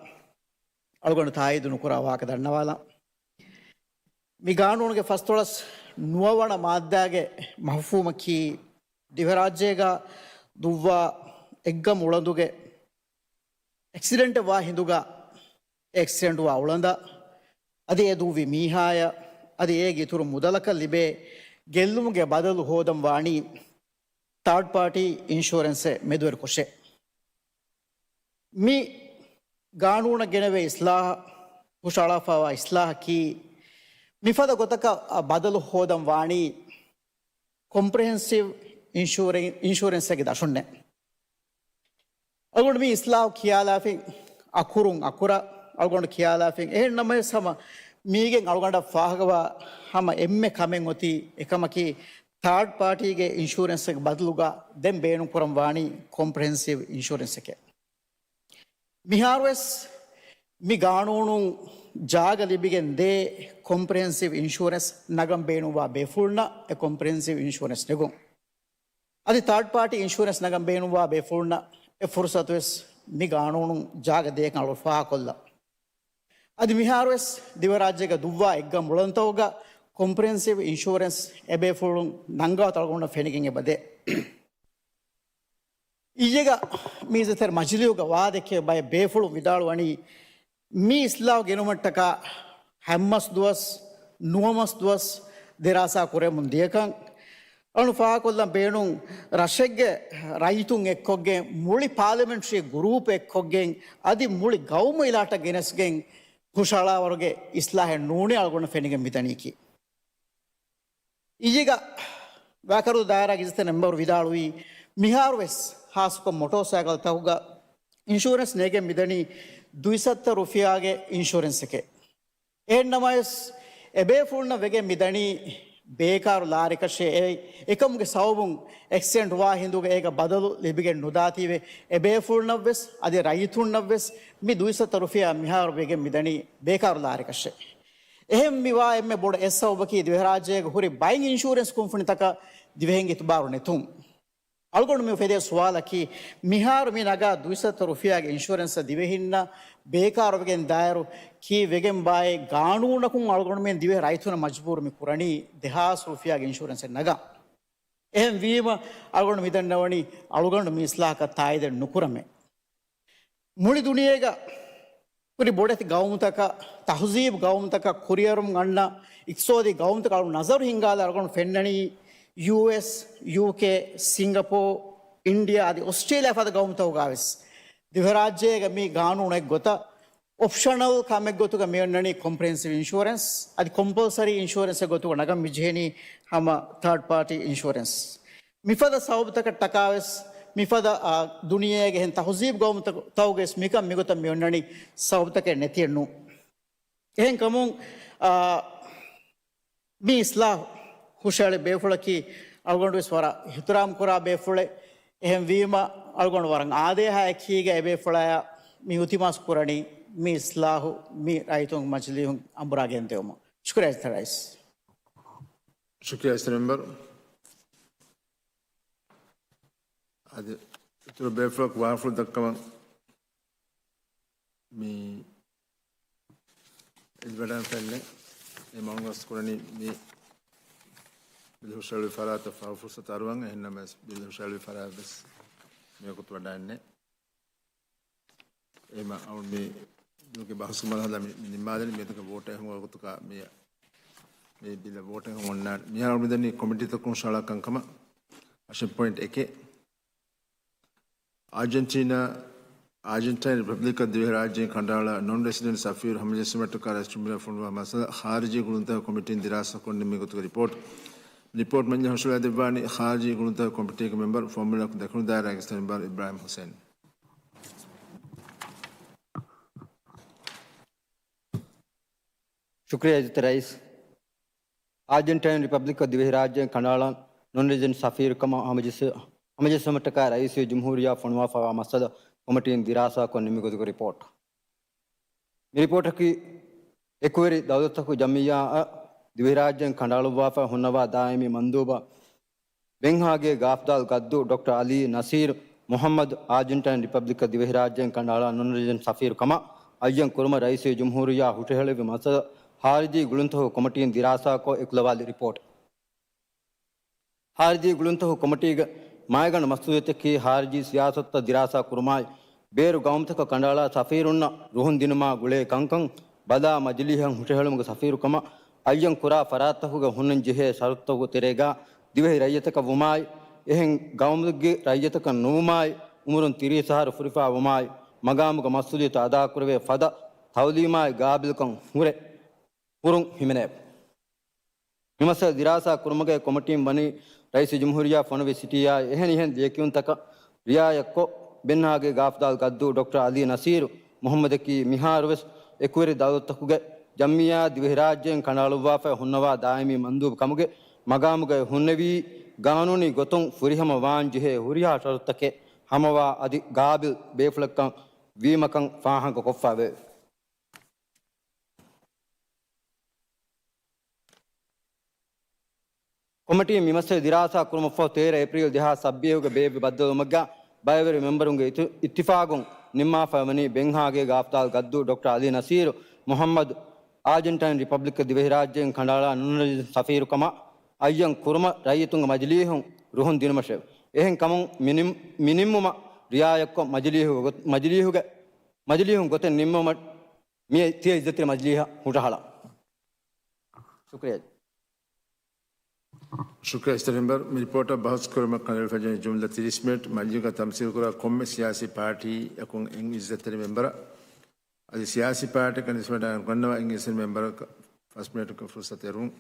އަޅުގަނޑު ތާއީދު ނުކުރާ ވާހަކަ ދަންނަވާލަން. މި ގާނޫނުގެ ފަސްދޮޅަސް ނުވަ ވަނަ މާއްދާގެ މަފްހޫމަކީ، ދިވެހިރާއްޖޭގަ ދުއްވާ އެއްގަމު އުޅަނދުގެ އެކްސިޑެންޓެއް ވާ ހިނދުގަ އެކްސިޑެންޓް ވާ އުޅަނދަށް އަދި އެ ދުއްވި މީހާޔަށް އަދި އޭގެ އިތުރު މުދަލަކަށް ލިބޭ ގެއްލުމުގެ ބަދަލު ހޯދަން ވާނީ ތާޑް ޕާޓީ އިންޝުއަރެންސެއް މެދުވެރިކޮށޭ. މި ގާނޫނަށް ގެނެވޭ އިސްލާހަށް، ހުށައަޅާފައިވާ އިސްލާހަކީ، މިފަދަ ގޮތަކަށް ބަދަލު ހޯދަން ވާނީ ކޮމްޕްރެހެންސިވް އިންޝުއަރެން، އިންޝުއަރެންސެއްގެ ދަށުންނޭ. އަޅުގަނޑު މި އިސްލާހު ކިޔާލާފިން އަކުރުން އަކުރަށް އަޅުގަނޑު ކިޔާލާފިން. އެހެން ނަމަވެސް ހަމަ މީގެން އަޅުގަނޑަށް ފާހަގަވާ ހަމަ އެންމެ ކަމެއް އޮތީ އެކަމަކީ، ތާޑް ޕާޓީގެ އިންޝުއަރެންސްގެ ބަދަލުގަ ދެން ބޭނުން ކުރަން ވާނީ ކޮމްޕްރެހެންސިވް އިންޝުއަރެންސެކޭ. މިހާރުވެސް މި ގާނޫނުން ޖާގަ ލިބިގެން ދޭ ކޮމްޕްރެހެންސިވް އިންޝުއަރެންސް ނަގަން ބޭނުންވާ ބޭފުޅުންނަށް އެ ކޮމްޕްރެހެންސިވް އިންޝުއަރެންސް ނެގުން. އަދި ތާޑް ޕާޓީ އިންޝުއަރެންސް ނަގަން ބޭނުންވާ ބޭފުޅުންނަށް އެ ފުރުސަތުވެސް މި ގާނޫނުން ޖާގަ ދޭކަން އަޅުގަނޑު ފާހަގަކޮށްލަން. އަދި މިހާރުވެސް ދިވެހިރާއްޖޭގަ ދުއްވާ އެއްގަމު އުޅަނދުތަކުގަ ކޮމްޕްރެހެންސިވް އިންޝުއަރެންސް އެބޭފުޅުން ނަންގާތަން އަޅުގަނޑަށް ފެނިގެން އެބަދޭ. އިއްޔެގަ މި އިއްޒަތްތެރި މަޖިލީހުގަ ވާދަ ކިޔަވައި ބައެއް ބޭފުޅުން ވިދާޅުވަނީ، މި އިސްލާހު ގެނުމަށްޓަކާ ހަތް މަސް ދުވަސް، ނުވަ މަސް ދުވަސް ދިރާސާ ކުރެމުން ދިޔަކަން. އަޅު ފާހަގަކޮށްލަން ބޭނުން، ރަށެއްގެ ރައްޔިތުން އެއްކޮށްގެން، މުޅި ޕާލަމެންޓްރީ ގުރޫޕް އެއްކޮށްގެން، އަދި މުޅި ގައުމު އިލާޓަށް ގެނެސްގެން ހުށައަޅާވަރުގެ އިސްލާހެއް ނޫނޭ އަޅުގަނޑަށް ފެނިގެން މިދަނީކީ. އިއްޔެގަ ވާކަރު ދާއިރާގެ އިއްޒަތްތެރި މެމްބަރު ވިދާޅުވީ، މިހާރުވެސް ހާއްސަކޮށް މޮޓޯސައިކަލްތަކުގަ އިންޝުއަރެންސް ނޭގެން މިދަނީ ދުއިސައްތަ ރުފިޔާގެ އިންޝުއަރެންސެކޭ. އެހެންނަމަވެސް، އެބޭފުޅުންނަށް ވެގެން މިދަނީ ބޭކާރު ލާރިކަށޭ. އެ އެކަމުގެ ސަބަބުން އެކްސިޑެންޓް ވާ ހިނދުގަ އޭގަ ބަދަލު ލިބިގެން ނުދާތީވެ، އެބޭފުޅުންނަށްވެސް އަދި ރައްޔިތުންނަށްވެސް މި ދުއިސައްތަ ރުފިޔާ މިހާރު ވެގެން މިދަނީ ބޭކާރު ލާރިކަށޭ. އެހެން މިވާ އެންމެ ބޮޑު އެއް ސަބަބަކީ ދިވެހިރާއްޖޭގަ ހުރި ބައެއް އިންޝުއަރެންސް ކުންފުނިތަކަށް ދިވެހިންގެ އިތުބާރު ނެތުން. އަޅުގަނޑު މި އުފެދޭ ސުވާލަކީ، މިހާރު މި ނަގާ ދުއިސައްތަ ރުފިޔާގެ އިންޝުއަރެންސަށް ދިވެހިންނަށް ބޭކާރުވެގެން ދާއިރު ކީއްވެގެން ބާއޭ؟ ގާނޫނަކުން އަޅުގަނޑުމެން ދިވެހި ރައްޔިތުންނަށް މަޖުބޫރު މި ކުރަނީ ދެހާސް ރުފިޔާގެ އިންޝުއަރެންސެއް ނަގަން. އެހެން ވީމަ އަޅުގަނޑު މި ދަންނަވަނީ އަޅުގަނޑު މި އިސްލާހަކަށް ތާއީދެއް ނުކުރަމޭ. މުޅި ދުނިޔޭގަ ހުރި ބޮޑެތި ގައުމުތަކަށް، ތަހުޒީބު ގައުމުތަކަށް ކުރިއަރުމުން އަންނަ އިޤްތިޞާދީ ގައުމުތަކަށް އަޅު ނަޒަރު ހިންގާލާ އަޅުގަނޑު ފެންނަނީ ޔޫއެސް، ޔޫކޭ، ސިންގަޕޯ، އިންޑިއާ އަދި އޮސްޓްރޭލިޔާ ފަދަ ގައުމުތަކުގަވެސް ދިވެހިރާއްޖޭގަ މި ގާނޫނެއް ގޮތަށް އޮޕްޝަނަލް ކަމެއް ގޮތުގަ މި އޮންނަނީ ކޮމްޕްރެހެންސިވް އިންޝުއަރެންސް، އަދި ކޮމްޕަލްސަރީ އިންޝުއަރެންސް ގޮތުގަ ނަގަން މި ޖެހެނީ ހަމަ ތާޑް ޕާޓީ އިންޝުއަރެންސް. މިފަދަ ސަބަބުތަކަށް ޓަކާވެސް، މިފަދަ، އާ، ދުނިޔޭގެ އެހެން ތަހުޒީބު ގައުމުތަކުގަވެސް މިކަން މިގޮތަށް މި އޮންނަނީ ސަބަބުތަކެއް ނެތިއެއްނު. އެހެންކަމުން، އާ، މި އިސްލާހު ހުށަހެޅި ބޭފުޅަކީ އަޅުގަނޑުވެސް ވަރަށް އިޙްތިރާމް ކުރާ ބޭފުޅެއް. އެހެންވީމަ، އަޅުގަނޑު ވަރަށް އާދޭހާ އެކީގަ އެބޭފުޅާޔާ މި އިލްތިމާސް ކުރަނީ މި އިސްލާހު މި ރައްޔިތުން މަޖިލީހުން އަނބުރާ ގެންދެވުމަށް. ޝުކުރިއްޔާ އިއްޒަތްތެރި ރައީސް. ޝުކުރިއްޔާ އިއްޒަތްތެރި މެމްބަރު. އަދި އިތުރު ބޭފުޅަކު ވާހަކަފުޅު ދައްކަވަން މި އެދިވަޑައިގެން ފެންނެ. އެ މަންގަސް ކުރަނީ މި ބިލް ހުށަހެޅުވި ފަރާތަށް ފަހު ފުރުސަތު އަރުވަން. އެހެންނަމަވެސް ބިލް ހުށަހެޅުވި ފަރާތް ވެސް މިވަގުތު ވަޑައިގެންނެ. އެހެންމަ އަޅު މި ބިލްގެ ބަހުސް މަރުހަލާ މި، މި ނިންމާލަނީ. މިއަދުގެ ވޯޓެއް ހިނގުމުގެ ވަގުތުގަ މި، މި ބިލަށް ވޯޓެއް ހިނގަން އޮންނާނެ. މިހާރު އަޅު މިދަނީ ކޮމިޓީތަކުން ހުށަހަޅާ ކަންކަމަށް. އަށެއް ޕޮއިންޓް އެކެއް. އާޖެންޓީނާ، އާޖެންޓައިން ރިޕަބްލިކަށް ދިވެހިރާއްޖޭން ކަނޑައަޅާ ނޮން ރެސިޑެންޓް ސަފީރު ހަމަޖެއްސުމަށްޓަކާ ރައީސްޖުމްހޫރިއްޔާ ފޮނުވާ މައްސަލަ ޚާރިޖީ ގުޅުންތަކުގެ ކޮމިޓީން ދިރާސާކޮށް ނިންމި ގޮތުގެ ރިޕޯޓް. ރިޕޯޓް މަޖިލީހަށް ހުށަހަޅައިދެއްވާނީ ޚާރިޖީ ގުޅުންތަކުގެ ކޮމިޓީގެ މެމްބަރު ފޯމުލަކު ދަކުނުދާއިރާގެ އެކްސް މެމްބަރު އިބްރާހިމް ހުސެން. ޝުކުރިއްޔާ އިއްޒަތްތެރި ރައީސް. އާޖެންޓައިން ރިޕަބްލިކަށް ދިވެހިރާއްޖޭން ކަނޑައަޅާ ނޮން ރެސިޑެންޓް ސަފީރުކަމަށް ހަމަޖެއްސު-، ހަމަޖެއްސުމަށްޓަކާ ރައީސުލްޖުމްހޫރިއްޔާ ފޮނުވާފައިވާ މައްސަލަ ކޮމިޓީން ދިރާސާކޮށް ނިންމި ގޮތުގެ ރިޕޯޓް. މި ރިޕޯޓަކީ އެކުވެރި ދައުލަތްތަކުގެ ޖަމިއްޔާއަށް ދިވެހިރާއްޖޭން ކަނޑައަޅުއްވާފައި ހުންނަވާ ދާއިމީ މަންދޫބާ ބެންހާގޭ ގާފްދާލް ގައްދޫ ޑޮކްޓަރ އަލީ ނަސީރު މުޙައްމަދު އާޖެންޓައިން ރިޕަބްލިކަށް ދިވެހިރާއްޖޭން ކަނޑައަޅާ ނޮން ރެސިޑެންޓް ސަފީރު ކަމަށް އައްޔަން ކުރުމަށް ރައީސުލްޖުމްހޫރިއްޔާ ހުށަހެޅުއްވި މައްސަލަ ޚާރިޖީ ގުޅުންތަކުގެ ކޮމިޓީން ދިރާސާކޮށް އެކުލަވާލި ރިޕޯޓެއް. ޚާރިޖީ ގުޅުންތަކުގެ ކޮމިޓީގެ މައިގަނޑު މަސްއޫލިއްޔަތަކީ ޚާރިޖީ ސިޔާސަތުތައް ދިރާސާ ކުރުމާއި، ބޭރު ގައުމުތަކަށް ކަނޑައަޅާ ސަފީރުންނަށް ރުހުން ދިނުމާ ގުޅޭ ކަންކަން ބަލާ، މަޖިލީހަށް ހުށަހެޅުމުގެ ސަފީރުކަމަށް އައްޔަން ކުރާ ފަރާތްތަކުގެ ހުންނަން ޖެހޭ ޝަރުތުތަކުގެ ތެރޭގަ ދިވެހި ރައްޔިތަކަށް ވުމާއި، އެހެން ގައުމެއްގެ ރައްޔިތަކަށް ނުވުމާއި، އުމުރުން ތިރީސް އަހަރު ފުރިފައި ވުމާއި، މަގާމުގެ މަސްއޫލިއްޔަތު އަދާކުރެވޭ ފަދަ ތައުލީމާއި ގާބިލްކަން ހުރެ ހުރުން ހިމެނޭ. މި މައްސަލަ ދިރާސާ ކުރުމުގައި ކޮމިޓީން ވަނީ ރައީސުލްޖުމްހޫރިއްޔާ ފޮނުވި ސިޓީއާއި އެހެނިހެން ލިޔެކިޔުންތަކަށް ރިޢާޔަތްކޮށް، ބެންހާގޭ ގާފްދާލް ގައްދޫ ޑޮކްޓަރ އަލީ ނަސީރު މުޙައްމަދަކީ މިހާރުވެސް އެކުވެރި ދައުލަތްތަކުގެ ޖަމިއްޔާއަށް ދިވެހިރާއްޖޭން ކަނޑައަޅުއްވާފައި ހުންނަވާ ދާއިމީ މަންދޫބު ކަމުގެ މަގާމުގައި ހުންނެވީ، ގާނޫނީ ގޮތުން ފުރިހަމަ ވާން ޖެހޭ ހުރިހާ ޝަރުތުތަކެއް ހަމަވާ އަދި ގާބިލް ބޭފުޅެއްކަން ވީމަކަން ފާހަގަކޮށްފައިވޭ. ކޮމިޓީން މި މައްސަލަ ދިރާސާ ކުރުމަށްފަހު، ތޭރަ އޭޕްރީލް ދެހާސް ސައްބީސްގެ ބޭއްވި ބައްދަލުވުމެއްގަ ބައިވެރި މެމްބަރުންގެ އިތު-، އިއްތިފާގުން ނިންމާފައި ވަނީ، ބެންހާގޭ ގާފްދާލް ގައްދޫ ޑޮކްޓަރ އަލީ ނަސީރު މުޙައްމަދު އާޖެންޓައިން ރިޕަބްލިކަށް ދިވެހިރާއްޖޭން ކަނޑައަޅާ ނޮން ރެސިޑެންޓް ސަފީރުކަމަށް އައްޔަން ކުރުމަށް ރައްޔިތުންގެ މަޖިލީހުން ރުހުން ދިނުމަށެވެ. އެހެން ކަމުން މި ނިން-، މި ނިންމުމަށް ރިޢާޔަތްކޮށް، މަޖިލީހުގެ ގޮ-، މަޖިލީހުގެ، މަޖިލީހުން ގޮތެއް ނިންމުމަށް މިއަދު ތިޔަ އިއްޒަތްތެރި މަޖިލީހަށް ހުށަހަޅާ. ޝުކުރިއްޔާ. ޝުކުރިއްޔާ އިއްޒަތްތެރި މެމްބަރު. މި ރިޕޯޓަށް ބަހުސް ކުރުމަށް ކަނޑައެޅިފައިވާ ޖުމްލަ ތިރީސް މިނެޓް. މަޖިލީހުގަ ތަމްސީލުކުރާ ކޮންމެ ސިޔާސީ ޕާޓީއަކުން އެއް އިއްޒަތްތެރި މެމްބަރަށް އަދި ސިޔާސީ ޕާޓީއަކަށް ނިސްބަތް ގަންނަވާ އެއް އިއްޒަތްތެރި މެމްބަރަކަށް ފަސް މިނެޓަކަށް ފުރުސަތު އެރުން.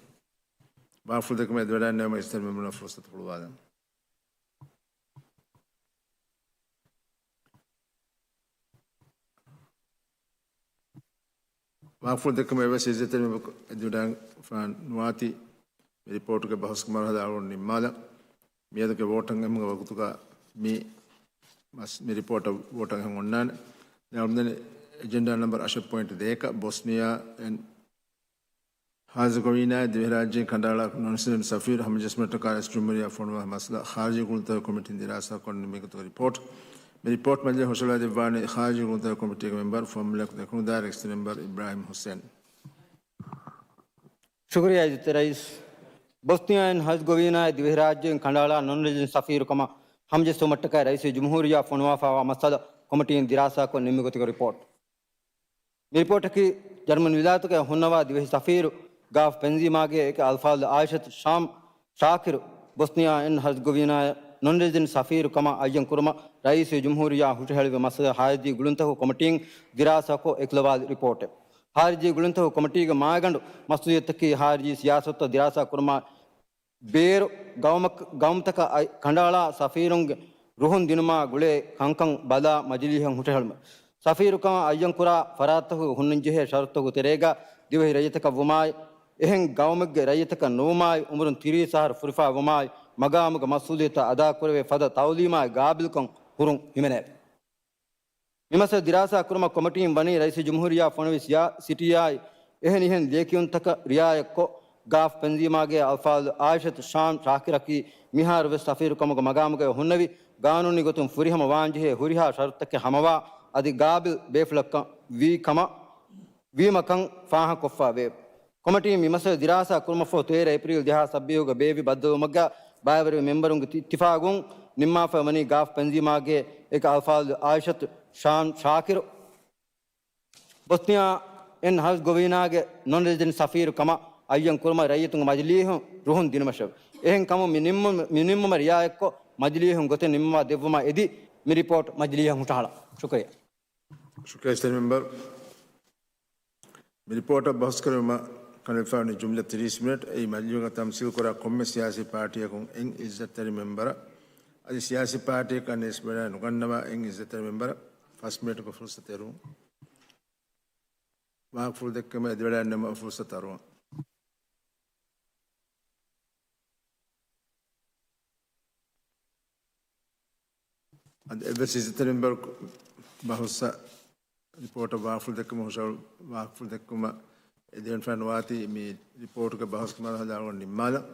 ވާހަކަފުޅު ދެއްކުމަށް އެދިވަޑައިގެންނެވުމަށް އިއްޒަތްތެރި މެމްބަރުންނަށް ފުރުސަތު ހުޅުވާލަން. ވާހަކަފުޅު ދެއްކުމަށް އެއްވެސް އިއްޒަތްތެރި މެމްބަރަކު އެދިވަޑައިގެންފަ ނުވާތީ، މި ރިޕޯޓުގެ ބަހުސްގެ މަރުހަލާ އަޅުގަނޑު ނިންމާލަން. މިއަދުގެ ވޯޓަށް އެހުމުގެ ވަގުތުގަ މި މަސް-، މި ރިޕޯޓަށް ވޯޓަށް އެހުން އޮންނާނެ. ދެން އަޅުގަނޑު ދަނީ އެޖެންޑާ ނަމްބަރު އަށެއް ޕޮއިންޓް ދޭއަކަށް ބޮސްނިއާ އެންޑް ހާޒަގޮވީނާއަށް ދިވެހިރާއްޖޭން ކަނޑައަޅާ ނޮން ރެސިޑެންޓް ސަފީރު ހަމަޖެއްސުމަށްޓަކާ ރައީސުލްޖުމްހޫރިއްޔާ ފޮނުވާ މައްސަލަ ޚާރިޖީ ގުޅުންތަކުގެ ކޮމިޓީން ދިރާސާކޮށް ނިންމި ގޮތުގެ ރިޕޯޓް. މި ރިޕޯޓް މަޖިލީހަށް ހުށަހަޅައިދެއްވާނީ ޚާރިޖީ ގުޅުންތަކުގެ ކޮމިޓީގެ މެމްބަރު ފޯމުލަކު ދެކުނުދާއިރާގެ އެކްސް މެމްބަރު އިބްރާހިމް ހުސެން. ޝުކުރިއްޔާ އިއްޒަތްތެރި ރައީސް. ބޮސްނިއާ އެންޑް ހަރްޒަގޮވީނާއަށް ދިވެހިރާއްޖޭން ކަނޑައަޅާ ނޮން ރެސިޑެންޓް ސަފީރުކަމަށް ހަމަޖެއްސުމަށްޓަކައި ރައީސުލްޖުމްހޫރިއްޔާ ފޮނުވާފައިވާ މައްސަލަ ކޮމިޓީން ދިރާސާކޮށް ނިންމި ގޮތުގެ ރިޕޯޓް. މި ރިޕޯޓަކީ ޖަރްމަން ވިލާތުގައި ހުންނަވާ ދިވެހި ސަފީރު ގާފް ބެންޒީމާގެ އެކެއް އަލްފާޟިލް އާއިޝަތު ޝާމް ޝާކިރު ބޮސްނިއާ އެންޑް ހަރްޒަގޮވީނާއަށް ނޮން ރެސިޑެންޓް ސަފީރު ކަމަށް އައްޔަން ކުރުމަށް ރައީސުލްޖުމްހޫރިއްޔާ ހުށަހެޅުއްވި މައްސަލަ ޚާރިޖީ ގުޅުންތަކުގެ ކޮމިޓީން ދިރާސާކޮށް އެކުލަވާލި ރިޕޯޓެއް. ޚާރިޖީ ގުޅުންތަކުގެ ކޮމިޓީގެ މައިގަނޑު މަސްއޫލިއްޔަތަކީ ޚާރިޖީ ސިޔާސަތުތައް ދިރާސާ ކުރުމާއި، ބޭރު ގައުމަކަށް، ގައުމުތަކަށް އައި ކަނޑައަޅާ ސަފީރުންގެ ރުހުން ދިނުމާ ގުޅޭ ކަންކަން ބަލާ މަޖިލީހަށް ހުށަހެޅުމެވެ. ސަފީރުކަމަށް އައްޔަންކުރާ ފަރާތްތަކުގެ ހުންނަންޖެހޭ ޝަރުތުތަކުގެ ތެރޭގަ ދިވެހި ރައްޔިތަކަށް ވުމާއި، އެހެން ގައުމެއްގެ ރައްޔިތަކަށް ނުވުމާއި، އުމުރުން ތިރީސް އަހަރު ފުރިފައި ވުމާއި، މަގާމުގެ މަސްއޫލިއްޔަތާ އަދާކުރެވޭ ފަދަ ތައުލީމާއި ގާބިލްކަން ހުރުން ހިމެނޭ. މި މައްސަލަ ދިރާސާ ކުރުމަށް ކޮމިޓީން ވަނީ ރައީސުލްޖުމްހޫރިއްޔާ ފޮނުވި ސިޔާ-، ސިޓީއާއި އެހެނިހެން ލިޔެކިޔުންތަކަށް ރިއާޔަތްކޮށް، ގާފް ބެންޒީމާގެ އަލްފާޟިލް އާއިޝަތު ޝާން ޝާކިރަކީ މިހާރު ވެސް ސަފީރު ކަމުގެ މަގާމުގައި ހުންނެވި، ގާނޫނީ ގޮތުން ފުރިހަމަ ވާންޖެހޭ ހުރިހާ ޝަރުތުތަކެއް ހަމަވާ، އަދި ގާބިލް ބޭފުޅަކަށް ވީ ކަމަށް، ވީމަކަން ފާހަގަކޮށްފައިވޭ. ކޮމިޓީން މި މައްސަލަ ދިރާސާ ކުރުމަށްފަހު ތޭރަ އޭޕްރީލް ދެހާސް ސައްބީސްގެ ބޭއްވި ބައްދަލުވުމަށް ބައިވެރިވި މެމްބަރުންގެ ތި-، އިއްތިފާގުން ނިންމާފައި ވަނީ ގާފް ބެންޒީމާގެ އެކަ އަލްފާޟިލް އާއިޝަތު ޝާން ޝާކިރު ބޮސްނިއާ އެން ހަރްޒްގޮވީނާގެ ނޮން ރެޒިޑެންޓް ސަފީރު ކަމަށް އައްޔަން ކުރުމަށް ރައްޔިތުންގެ މަޖިލީހުން ރުހުން ދިނުމަށެވެ. އެހެން ކަމުން މި ނިންމުމަށް، މި ނިންމުމަށް ރިއާޔަތްކޮށް، މަޖިލީހުން ގޮތެއް ނިންމަވާ ދެއްވުމަށް އެދި، މި ރިޕޯޓް މަޖިލީހަށް ހުށަހަޅާ. ޝުކުރިއްޔާ. ޝުކުރިއްޔާ ސިޓިން މެމްބަރު. މި ރިޕޯޓަށް ބަހުސް ކުރުމަށް ކަނޑައެޅިފައިވަނީ ޖުމްލަ ތިރީސް މިނެޓް. އެއީ މަޖިލީހުގަ ތަމްސީލް ކުރާ ކޮންމެ ސިޔާސީ ޕާޓީއަކުން އެއް އިއްޒަތްތެރި މެމްބަރ އަދި ސިޔާސީ ޕާޓީއަކަށް ނޭސްބަނާ ނުގަންނަވާ އެއް އިއްޒަތްތެރި މެމްބަރ ފަސް މިނެޓުގެ ފުރުސަތު އެރުވުން. ވާހަކަފުޅު ދެއްކުމަށް އެދިވަޑައިގަންނަވާ ފުރުސަތު އަރުވަން. އަދި އެއްވެސް އިއްޒަތްތެރި މެމްބަރަކު ބަހުސްއަށް ރިޕޯޓަށް ވާހަކަފުޅު ދެއްކުމަށް ހުށަހަޅު-، ވާހަކަފުޅު ދެއްކުމަށް އެދިވެންފައި ނުވާތީ މި ރިޕޯޓުގެ ބަހުސް ކަމާލަ ހަދާގޮން ނިންމާލަން.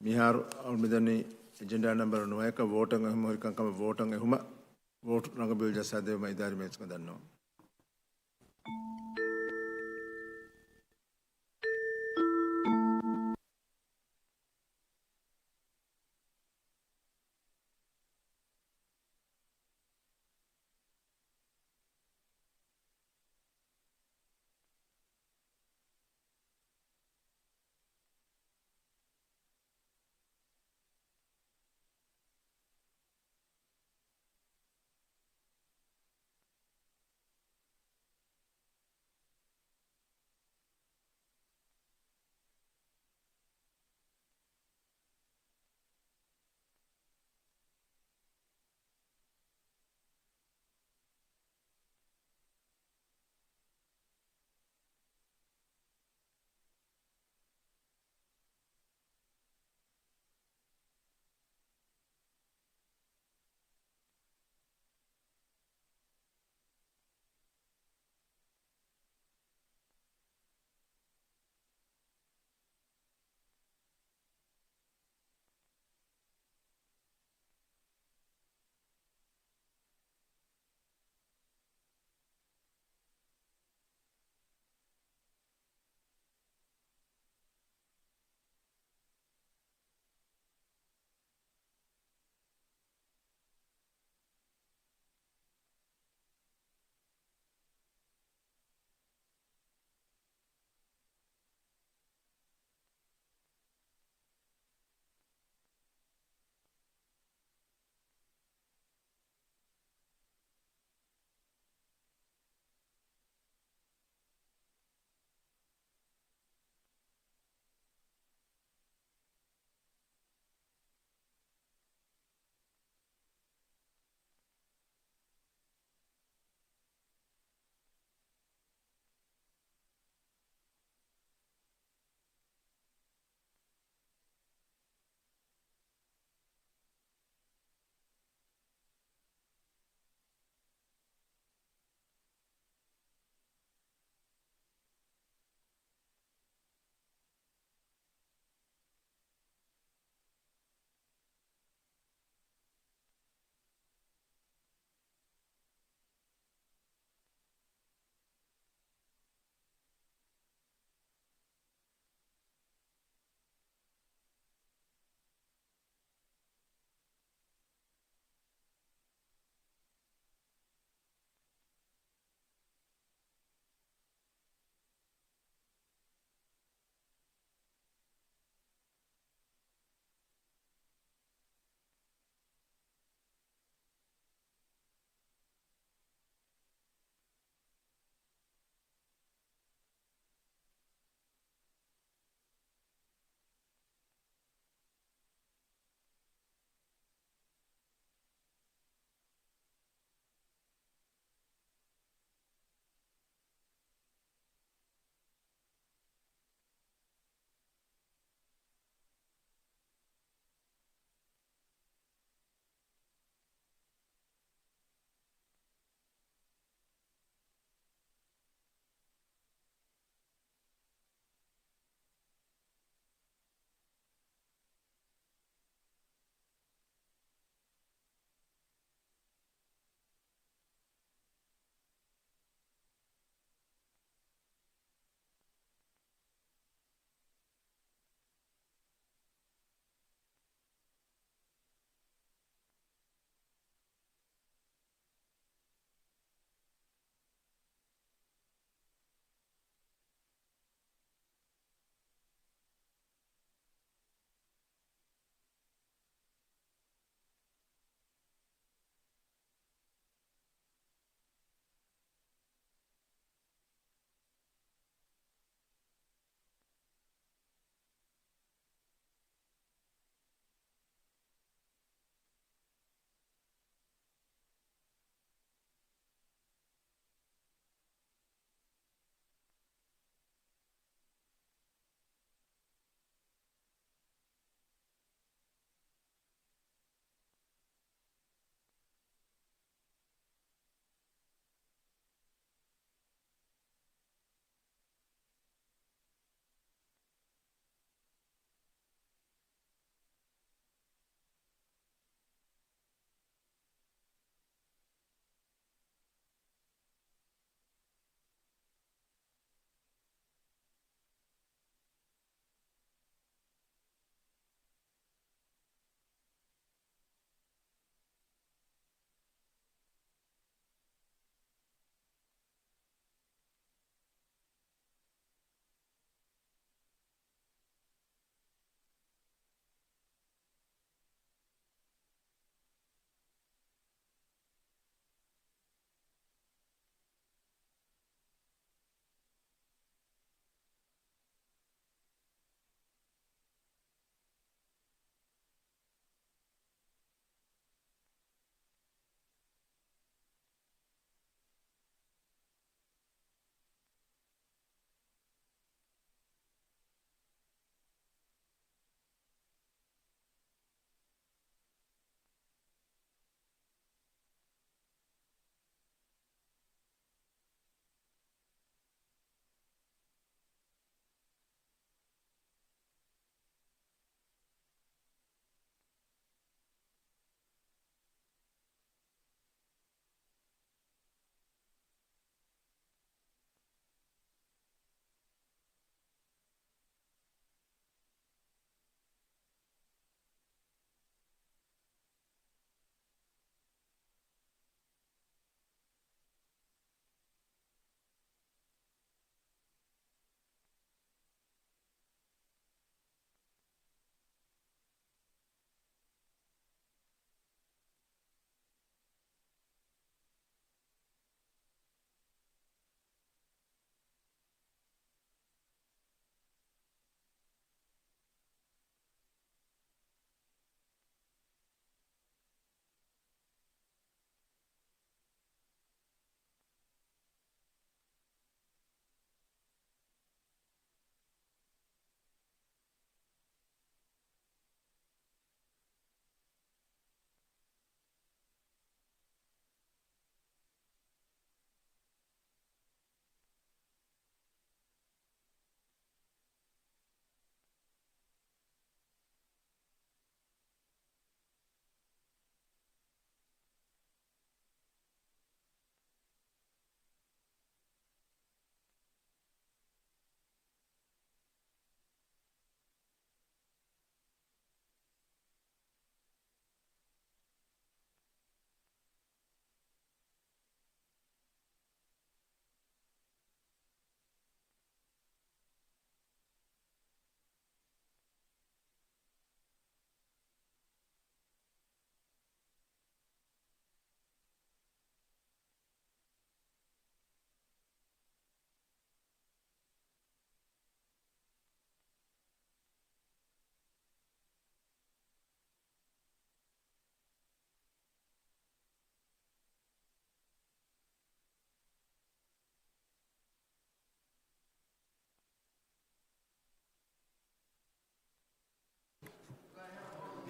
މިހާރު އަޅުގަނޑު މިދަނީ އެޖެންޑާ ނަމްބަރު ނުވައަކަށް ވޯޓަށް އެހުމަށް ހުރި ކަންކަމަށް ވޯޓަށް އެހުމަށް ވޯޓު ރަނގަބިލް ޖައްސާދެވުމަށް އިދާރީ މޭޒުގަ ދަންނަވަން.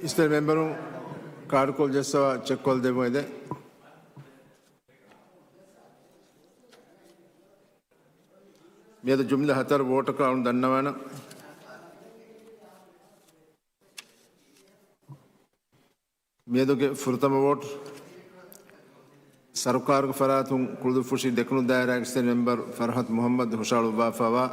އިސްތަށި މެމްބަރުން ކާޑުކޮޅު ޖައްސަވާ ޗެކްކޮށްލަދެއްވުން އެދެން. މިއަދު ޖުމްލަ ހަތަރު ވޯޓަކަށް އަޅުން ދަންނަވާނަން. މިއަދުގެ ފުރަތަމަ ވޯޓް، ސަރުކާރުގެ ފަރާތުން ކުޅުދުއްފުށި ދެކުނު ދާއިރާގެ އިސްތަށި މެމްބަރު ފަރްހަތް މުހައްމަދު ހުށަހަޅުއްވާފައިވާ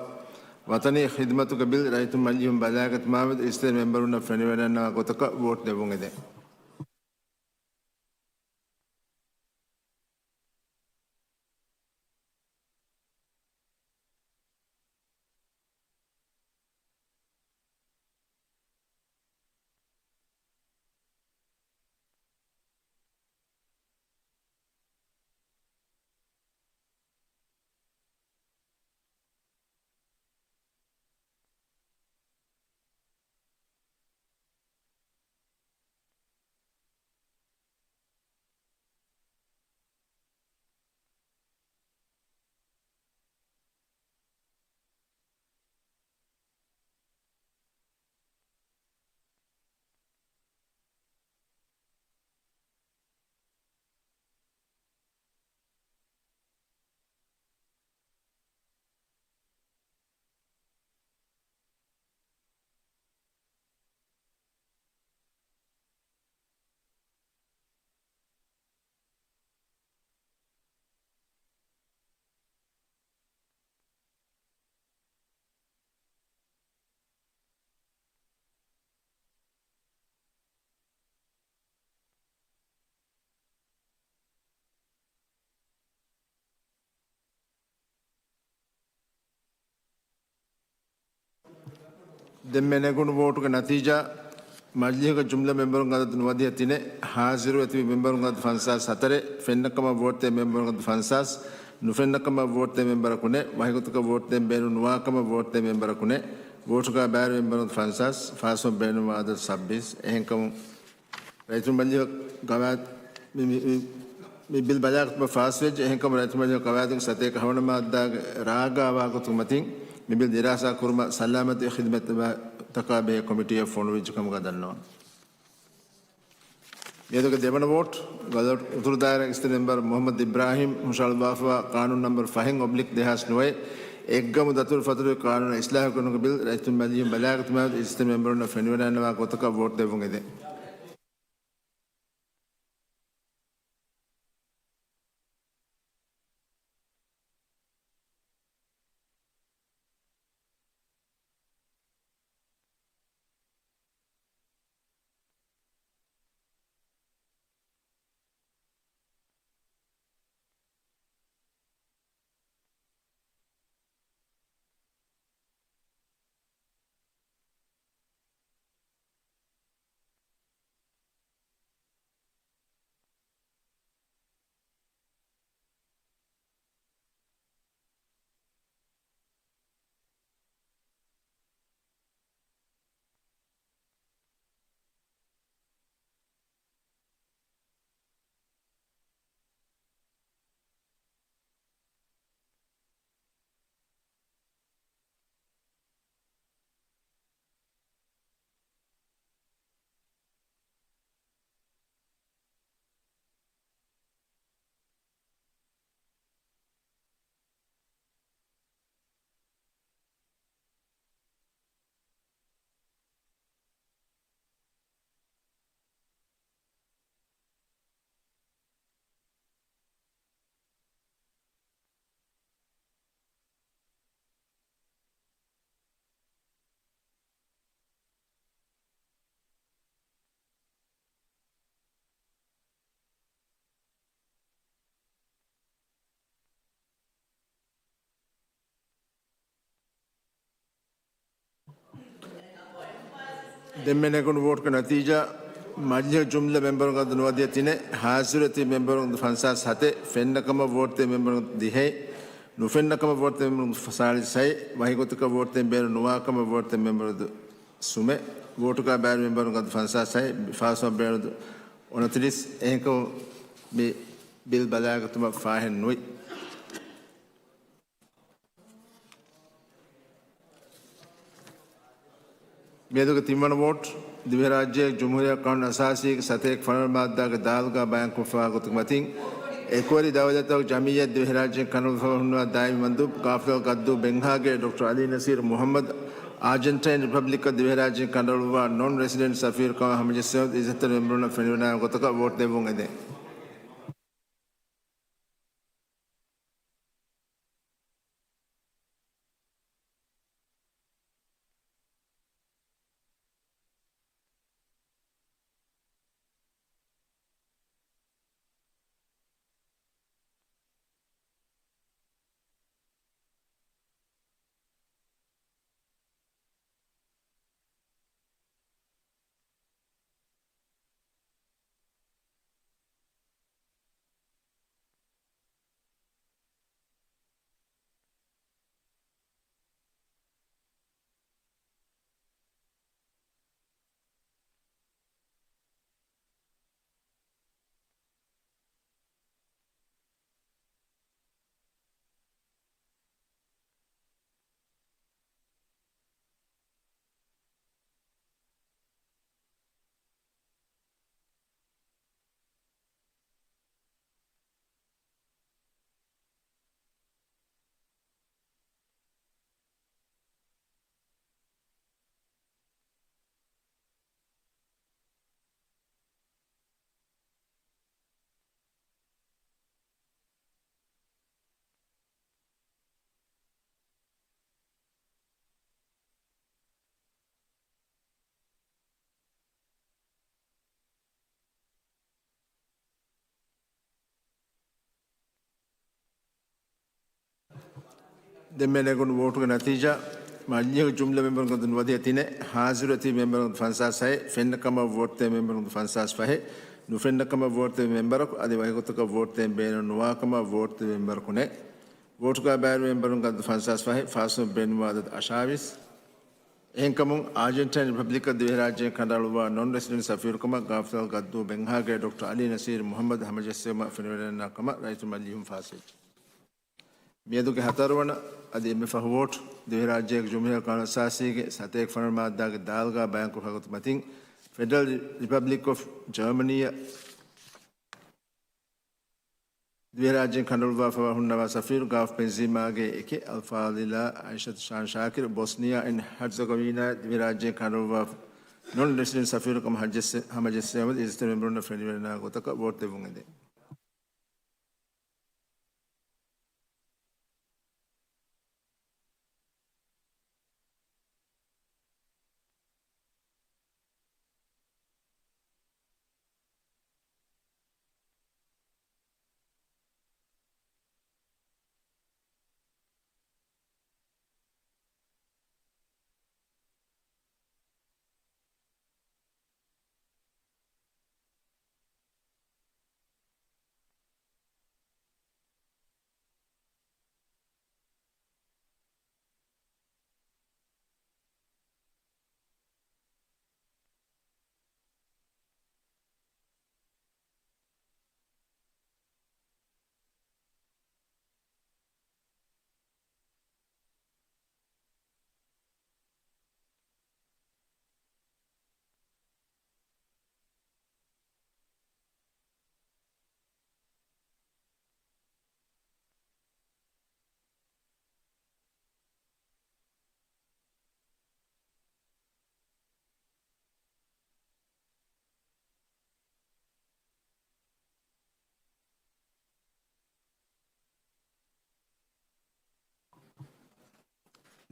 ވަތަނީ ޚިދްމަތުގެ ބިލް ރައްޔިތުން މަޖިލީހުން ބަލާގަތުމާމެދު އިސްތަށި މެމްބަރުންނަށް ފެނިވަޑައިގަންނަވާ ގޮތަކަށް ވޯޓް ދެއްވުން އެދެން. ދެންމެ ނެގުނު ވޯޓުގެ ނަތީޖާ، މަޖިލީހުގެ ޖުމްލަ މެމްބަރުންގެ އަދަދު ނުވަދިހަ ތިނެއް، ޙާޟިރުވެ ތިބި މެމްބަރުންގެ އަދަދު ފަންސާސް ހަތަރެއް، ފެންނަ ކަމަށް ވޯޓްދޭ މެމްބަރުންގެ އަދަދު ފަންސާސް، ނުފެންނަ ކަމަށް ވޯޓްދޭ މެމްބަރަކު ނެތް، ވަހިގޮތަކަށް ވޯޓްދޭން ބޭނުން ނުވާ ކަމަށް ވޯޓްދޭ މެމްބަރަކު ނެތް، ވޯޓުގަ ބައިވެރި މެމްބަރުންގެ އަދަދު ފަންސާސް، ފާސްކުރަން ބޭނުންވާ އަދަދު ސައްބީސް. އެހެންކަމުން ރައްޔިތުން މަޖިލީހުގެ ގަވާއިދު މި، މި، މި، މި ބިލް ބަލާގަތުމަށް ފާސްވެއްޖެ. އެހެންކަމުން ރައްޔިތުން މަޖިލީހުގެ ގަވާއިދުގެ ސަތޭކަ ހަވަނަ މާއްދާގެ ރާގާ ވާގޮތުގެ މަތިން މި ބިލް ދިރާސާ ކުރުމަށް ސަލާމަތީ ޚިދުމަތްތަކާ ބެހޭ ކޮމިޓީއަށް ފޮނުވިއްޖެ ކަމުގަ ދަންނަވަން. މިއަދުގެ ދެވަނަ ވޯޓް، ގަލޮޓް އުތުރު ދާއިރާގެ އިސްތަށި މެމްބަރު މުޙައްމަދު އިބްރާހީމް ހުށަހަޅުއްވާފައިވާ ޤާނޫނު ނަމްބަރު ފަހެއް އޮބްލިކް ދެހާސް ނުވައެއް، އެއްގަމު ދަތުރު ފަތުރުވި ޤާނޫނާ އިސްލާހު ކުރުމުގެ ބިލް ރައްޔިތުން މަޖިލީހުން ބަލާގަތުމާ އިސްތަށި މެމްބަރުންނަށް ފެނިވަޑައިގަންނަވާ ގޮތަކަށް ވޯޓް ދެއްވުން އެދެން. ދެންމެ ނެގުނު ވޯޓުގެ ނަތީޖާ، މަޖިލީހުގެ ޖުމްލަ މެމްބަރުންގެ އަދަދު ނުވަދިހަ ތިނެއް، ޙާޟިރުވެ ތިބި މެމްބަރުންގެ އަދަދު ފަންސާސް ހަތެއް، ފެންނަ ކަމަށް ވޯޓްދޭ މެމްބަރުންގެ އަދަދު ދިހައެއް، ނުފެންނަ ކަމަށް ވޯޓްދޭ މެމްބަރުންގެ އަދަދު ސާޅީސް ހައެއް، ވަހިގޮތަކަށް ވޯޓްދޭން ބޭނުން ނުވާ ކަމަށް ވޯޓްދޭ މެމްބަރުންގެ އަދަދު ސުމެއް، ވޯޓުގަ ބައިވެރި މެމްބަރުންގެ އަދަދު ފަންސާސް ހައެއް، ފާސްކުރަން ބޭނުން އަދަދު އުނަތިރީސް. އެހެންކަމުން މި ބިލް ބަލާގަތުމަށް ފާހެއް ނުވި. މިއަދުގެ ތިންވަނަ ވޯޓް، ދިވެހިރާއްޖޭގެ ޖުމްހޫރިއްޔާ ޤާނޫނު އަސާސީގެ ސަތޭކަ ފަނަރަ މާއްދާގެ ދާލުގާ ބަޔާންކޮށްފައިވާ ގޮތުގެ މަތިން، އެކުވެރި ދައުލަތަކު ޖަމިއްޔާ ދިވެހިރާއްޖޭގެ ކަނޑައަޅުއްވާފަ ހުންނަވާ ދާއިމީ މަންދޫބު ޣާފިލް ގައްދޫ ބެންހާގޭ ޑޮކްޓަރ އަލީ ނަސީރު މުޙައްމަދު، އާޖެންޓައިން ރިޕަބްލިކަށް ދިވެހިރާއްޖޭގެ ކަނޑައަޅުއްވާ ނޮން ރެސިޑެންޓް ސަފީރުކަމަށް ހަމަޖެއްސެވުމަށް އިއްޒަތްތެރި މެމްބަރުންނަށް ފެނިވަޑައިގަންނަވާ ގޮތަކަށް ވޯޓް ދެއްވުން އެދެން. ދެންމެ ނެގުނު ވޯޓުގެ ނަތީޖާ، މަޖިލީހުގެ ޖުމްލަ މެމްބަރުންގެ އަދަދު ނުވަދިހަ ތިނެއް، ހާޒިރު އޮތް މެމްބަރުންގެ އަދަދު ފަންސާސް ހައެއް، ފެންނަ ކަމަށް ވޯޓް ދޭ މެމްބަރުންގެ އަދަދު ފަންސާސް ފަހެއް، ނުފެންނަ ކަމަށް ވޯޓް ދޭ މެމްބަރަކު އަދި ވަކި ގޮތަކަށް ވޯޓް ދޭން ބޭނުން ނުވާ ކަމަށް ވޯޓް ދޭ މެމްބަރަކު ނެތް. ވޯޓުގައި ބައިވެރި މެމްބަރުންގެ އަދަދު ފަންސާސް ފަހެއް، ފާސްވުމަށް ބޭނުންވާ އަދަދު އަށާވީސް. އެހެންކަމުން، އާޖެންޓައިން ރިޕަބްލިކަށް ދިވެހިރާއްޖޭގެ ކަނޑައަޅުއްވާ ނޮން ރެސިޑެންޓް ސަފީރުކަމަށް ޣާފިލް ގައްދޫ ބެންހާގޭ ޑޮކްޓަރ އަލީ ނަސީރު މުޙައްމަދު ހަމަޖެއްސެވުމަށް ފެނިވަޑައިގަންނަވާ ކަމަށް ރައްޔިތުން މަޖިލީހުން ފާސްވެއްޖެ. މިއަދުގެ ހަތަރުވަނަ އަދި އެންމެ ފަހު ވޯޓް، ދިވެހިރާއްޖޭގެ ޖުމްހޫރިއްޔާ ޤާނޫނު އަސާސީގެ ސަތޭކަ ފަނަރަ މާއްދާގެ ދާލުގާ ބަޔާންކޮށްފައި ގޮތުގެ މަތިން، ފެޑަރަލް ރިޕަބްލިކް އޮފް ޖާމަނީއަށް ދިވެހިރާއްޖޭގެ ކަނޑައަޅުއްވާފައި ހުންނަވާ ސަފީރު ގާފް ބެންޒީމާގެ އެކެއް، އަލްފާޟިލާ އައިޝަތު ޝާން ޝާކިރު، ބޮސްނިއާ އެންޑް ހަރްޒަގޮވީނާއަށް ދިވެހިރާއްޖޭގެ ކަނޑައަޅުއްވާ ނޮން ރެސިޑެންޓް ސަފީރުކަމަށް ހަމަޖެއްސެ-، ހަމަޖެއްސެވުމަށް އިއްޒަތްތެރި މެމްބަރުންނަށް ފެނިވަޑައިގަންނަވާ ގޮތަކަށް ވޯޓް ދެއްވުން އެދެން.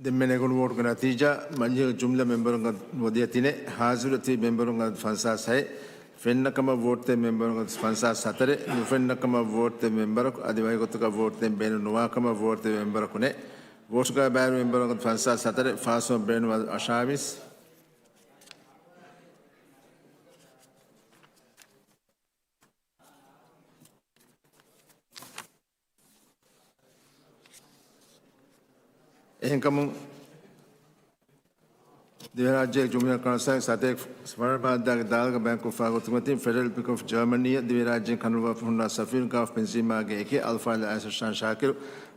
ދެންމެ ނެގުނު ވޯޓުގެ ނަތީޖާ، މަޖިލީހުގެ ޖުމްލަ މެމްބަރުންގެ އަދަދު ނުވަދިހަ ތިނެއް، ހާޒިރު އޮތް މެމްބަރުންގެ އަދަދު ފަންސާސް ހައެއް، ފެންނަ ކަމަށް ވޯޓް ދޭ މެމްބަރުންގެ އަދަދު ފަންސާސް ހަތަރެއް، ނުފެންނަ ކަމަށް ވޯޓް ދޭ މެމްބަރަކު އަދި ވަކި ގޮތަކަށް ވޯޓް ދޭން ބޭނުން ނުވާ ކަމަށް ވޯޓް ދޭ މެމްބަރަކު ނެތް. ވޯޓުގައި ބައިވެރި މެމްބަރުންގެ އަދަދު ފަންސާސް ހަތަރެއް، ފާސްވުމަށް ބޭނުންވާ އަށާވީސް. އެހެންކަމުން، ދިވެހިރާއްޖޭގެ ޖުމްހޫރިއްޔާ ކައުންސިލްގެ ސަތޭކަ ފަނަރަ މާއްދާގެ ދާލުގާ ބަޔާންކޮށްފައި ގޮތުގެ މަތިން، ފެޑަރަލް ރިޕަބްލިކް އޮފް ޖާމަނީއަށް ދިވެހިރާއްޖޭގެ ކަނޑައަޅުއްވާފަ ހުންނަވާ ސަފީރު ގާފް ބެންޒީމާގެ އެކެއް، އަލްފާޟިލް އައިޝަތު ޝާން ޝާކިރު،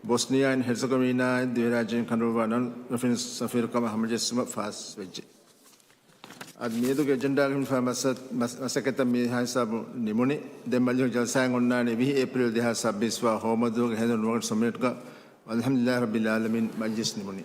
ބޮސްނިއާ އެންޑް ހެރްޒަގޮވީނާއަށް ދިވެހިރާއްޖޭގެ ކަނޑައަޅުއްވާ ނޮން ރެސިޑެންޓް ސަފީރުކަމަށް ހަމަޖެއްސުމަށް ފާސްވެއްޖެ. އަދި މިއަދުގެ އެޖެންޑާގަ ހިފާ މަސަ-، މަސް-، މަސައްކަތްތައް މިހާ ހިސާބު ނިމުނީ. ދެން މަޖިލީހުގެ ޖަލްސާއެއް އޮންނާނީ ވިހި އޭޕްރީލް ދެހާސް ސައްބީސް ވާ ހޯމަދޫގެ ހެނދުނު ވަގުތު ސުމެޓްގަ. ވަލްޙަމްދުލިއްލާހި ރައްބިލް ޢާލަމީން، މަޖިލިސް ނިމުނީ.